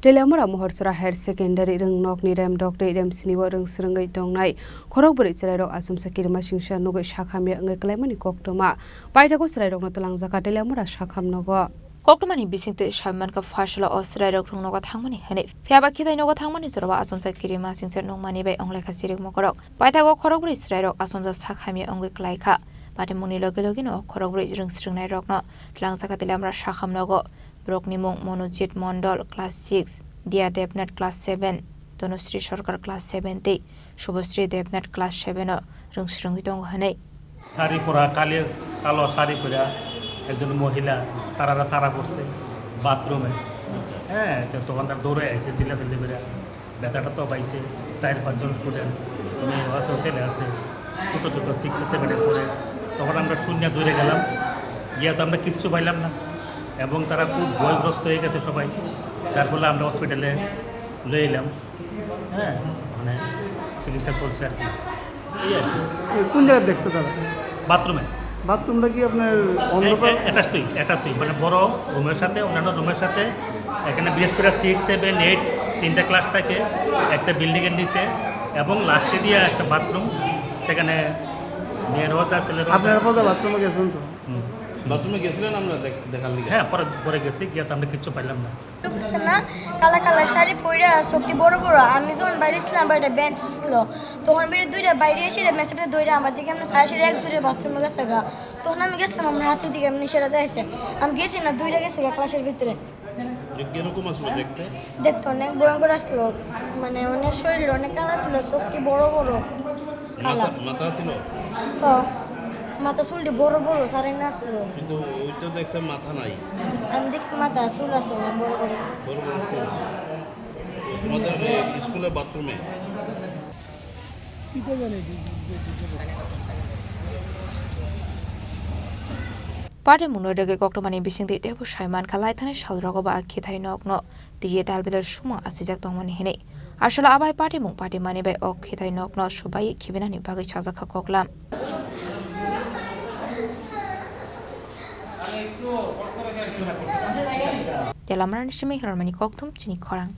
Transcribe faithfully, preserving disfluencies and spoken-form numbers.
Teliamura Mohorsora Higher Secondary rwngnokni remdok tei remsini o rwngsrwngwi tongnai khorokbrwi chwrairok achomsa kirima singsa nugwi sakhamya wngwi kwlaimani koktwma. Paithago chwrairokno twlangjakha Teliamura sakhamnogo. Koktwmani bisingtwi sawi mankha, phaisalo o chwrairok rwngnogo thangmani hwnwi. Phiyaba khithai nogo thangmani jorao achomsa kirima singsa nukmani bai wnglaikha chirik mokorok. Paithago khorokbrwi chwrairok achomsa sakhamya wngwi kwlaikha. Patimungni logi logino khorokbrwi rwngsrwngnairokno twlangjakha Teliamura sakhamnogo. Borokni mung Monojit Mondol, class six, Dia Debnath, class seven, Dhanusri Sarkar, class seven tei Shubhasri Debnath, class seven o rwngsrwngwi tongo hwnwi. Sari pura kali, kalo sari pura ekjon mohila tarara tara porse bathroom e. He, to dokan dor dore aise, chilla chilli gora. Betata to paise, char panchjon student, meye ase, sele ase, ছোট ছোট six এ seven এ পড়ে। তখন আমরা শূন্য দৌড়ে গেলাম, গিয়ে তো আমরা কিচ্ছু পাইলাম না এবং তারা খুব ভয়গ্রস্ত হয়ে গেছে সবাই, যার ফলে আমরা হসপিটালে লয়ে এলাম। হ্যাঁ, মানে চিকিৎসা চলছে আর কি, এই আর কি। এ, কোন জায়গায় দেখছে তারা? বাথরুমে। বাথরুমটা কি আপনার অন্ধকার? এ-, এ-, অ্যাটাচডই, অ্যাটাচডই, মানে বড় রুমের সাথে, অন্যান্য রুমের সাথে। এখানে বিশেষ করে সিক্স, সেভেন, এইট, তিনটা ক্লাস থাকে একটা বিল্ডিংয়ের নিচে, এবং লাস্টে দিয়ে একটা বাথরুম, সেখানে মেয়েরাও যায়, ছেলেরাও যায়। আপনারা পরে বাথরুমে গেছেন তো? হুম। বাথরুমে গেছিলেন আমরা দেখ-, দেখার লিগে? হ্যাঁ, পরে, পরে গেছি, গিয়ে তো আমরা কিচ্ছু পাইলাম না। Lukasana, kala kala shari poira, sokti boro boro, ami jon baire islam baire bench islo. Tohon bire duira baire esi re mechapte doira, ama dige amne sai shari ek duira bathroom ga saga. Tohon ami geslam amne hati dige amne shara daise. Am gesi na duira gesi ga class er bhitre. এ কিরকম আসলো দেখতে? দেখতে অনেক ভয়ঙ্কর আসলো, মানে অনেক শরীর অনেক কালা ছিল, চোখটি বড় বড়। কালা। মাথা, মাথা ছিল? হ, মাথা চুলটি বড় বড়, সারেন না ছিল। কিন্তু ওই তো দেখছে মাথা নাই। আমি দেখছি মাথা চুল আছে অনেক বড় বড়। বড় বড় চুল। তোমাদের এই স্কুলের বাথরুমে? Patimungno rwgwi koktwmani bisingtwi teibo sai mankha, laithani salrogo ba khithai nokno twiwi dalbidal sumung achijak tongmani hwnwi. Aswk abai patimung patimani bai o khithai nokno subai khibinani bagwi sajakha koklam. Telamrani simi hirormani kokthum chini khorang.